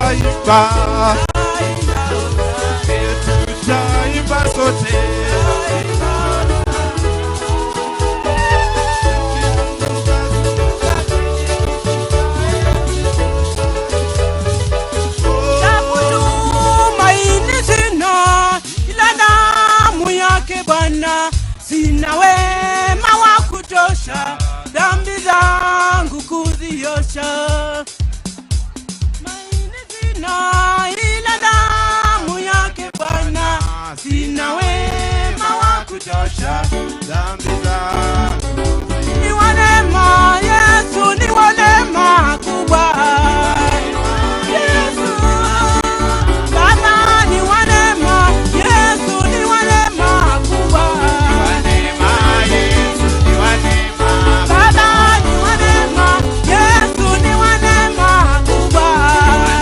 Tutaimba, tutaimba sote. Nakutumaini sina ila damu yake Bwana, sina wema wa kutosha dhambi zangu kuziosha. Tumaini sina ila damu yake Bwana, sina wema wa kutosha dhambi zangu. Ni wa neema Yesu, ni wa neema kubwa. Yesu, Baba ni wa neema, Yesu ni wa neema kubwa. Neema, Yesu ni wa neema. Baba ni wa neema, Yesu ni wa neema kubwa.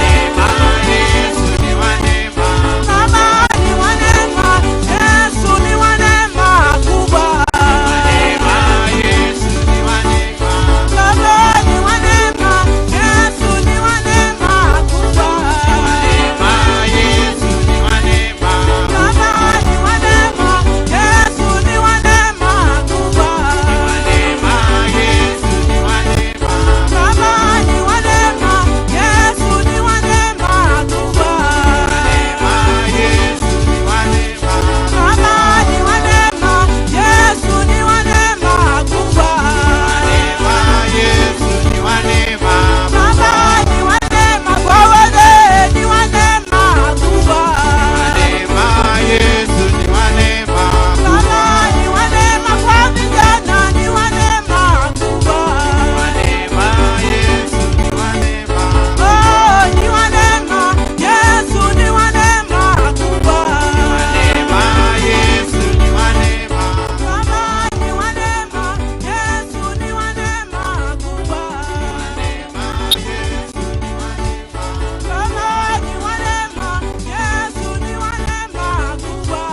Neema, Yesu ni wa neema. Baba ni wa neema, Yesu ni wa neema kubwa. Neema, Yesu ni wa neema. Baba ni wa neema, Yesu ni wa neema kubwa. Neema, Yesu ni wa neema. Baba ni wa neema, Yesu ni wa neema kubwa. Neema, Yesu ni wa neema. Baba ni wa neema, Yesu ni wa neema kubwa. Neema, Yesu ni wa neema. Baba ni wa neema, Yesu ni wa neema kubwa. Neema, Yesu ni wa neema. Baba ni wa neema, kwa wazee ni wa neema kubwa. Neema, Yesu ni wa neema. Baba ni wa neema, kwa vijana ni wa neema kubwa. Neema, Yesu ni wa neema. Oh, ni wa neema, Yesu ni wa neema kubwa. Neema, Yesu ni wa neema. Baba ni wa neema, Yesu ni wa neema kubwa. Neema, Yesu ni wa neema. Baba ni wa neema, Yesu ni wa neema kubwa.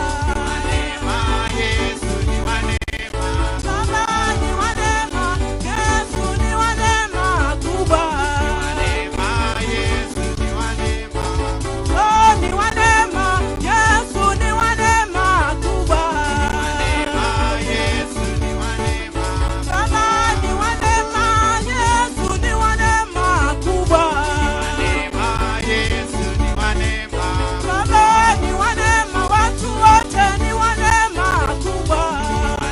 Neema, Yesu ni wa neema. Baba ni wa neema, Yesu ni wa neema kubwa. Neema, Yesu ni wa neema. Oh, ni wa neema, Yesu ni wa neema kubwa. Neema, Yesu ni wa neema. Baba ni wa neema, Yesu ni wa neema kubwa. Neema, Yesu ni wa neema. Baba ni wa neema, watu wote ni wa neema kubwa.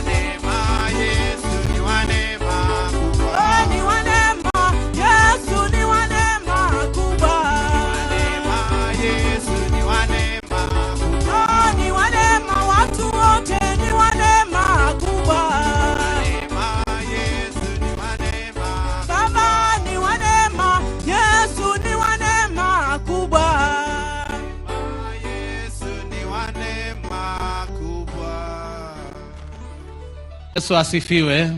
Neema, Yesu ni wa neema. Oh, ni wa neema, Yesu ni wa neema kubwa. Neema, Yesu ni wa neema. Oh, ni wa neema, watu wote ni wa neema kubwa. Neema, Yesu ni wa neema. Baba ni wa neema, Yesu ni wa neema kubwa. Yesu ni wa neema kubwa. Yesu asifiwe.